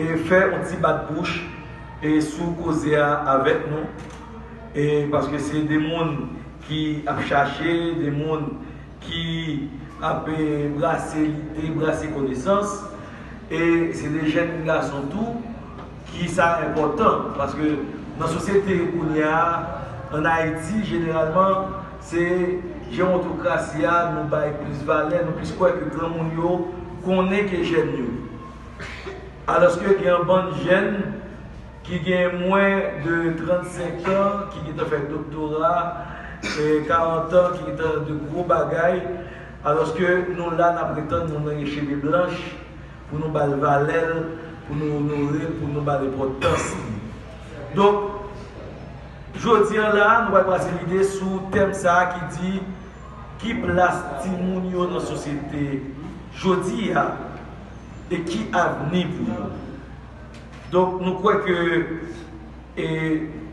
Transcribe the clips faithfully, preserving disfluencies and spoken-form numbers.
e fè yon ti bat bouch e sou koze a avèk nou, e paske se de moun ki ap chache, de moun ki ap e brase lide, brase konesans, e se de jèn gason tou ki sa enpòtan, paske nan sosyete kounye a, ann Ayiti, jeneralman, se jewontokrasi a, nou bay plis valè, nou plis kwè ke granmoun yo konnen ke jèn yo. Alòske gen yon bann jèn ki gen mwen de trannsenk an, ki gentan fè doktora, e karant an, ki gentan de gwo bagay, alòske nou la, n ap retann moun nan gen cheve blanch pou nou ba l valè l, pou nou onore l, pou nou ba l enpòtans li. Donk, jodi a la, nou pral brase lide sou tèm sa a ki di, ki plas timoun yo nan sosyete jodi a e ki avni pou yo? Donk, nou kwè ke, e,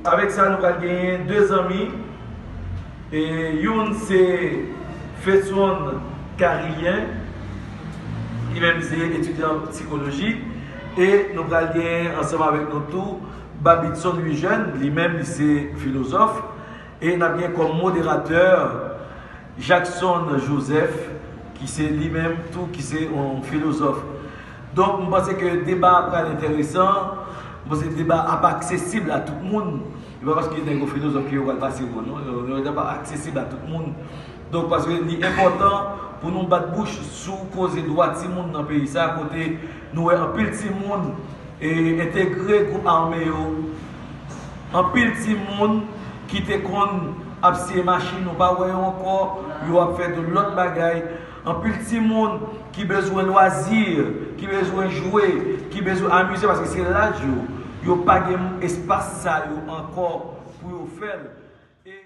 avèk sa, nou pral genyen de zanmi. E, youn se Fetson Carilien, li menm se etidyan sikoloji. E nou pral genyen ansanm avèk nou tou Babitson Louis-Jeune, li menm li se filozòf. E n ap gen kòm moderatè Jackson Joseph, ki se li menm tou, ki se yon filozòf. Donk, m panse ke deba a pral enteresan. M panse deba a ap aksesib a tout moun. E pa paske nèg yo filozòf ke yo pral pase bon, non. Yo, yo, deba a aksesib a tout moun. Donk, paske li enpòtan pou nou bat bouch sou koze dwa timoun nan peyi sa, kote nou wè anpil timoun e entegre gwoup ame yo. Anpil timoun ki te konn ap siye machin, nou pa wè yo ankò, yo ap fè de lòt bagay. Anpil timoun ki bezwen lwazi, ki bezwen jwe, ki bezwen amize, paske se laj yo, yo pa gen espas sa yo ankò pou yo fè l. E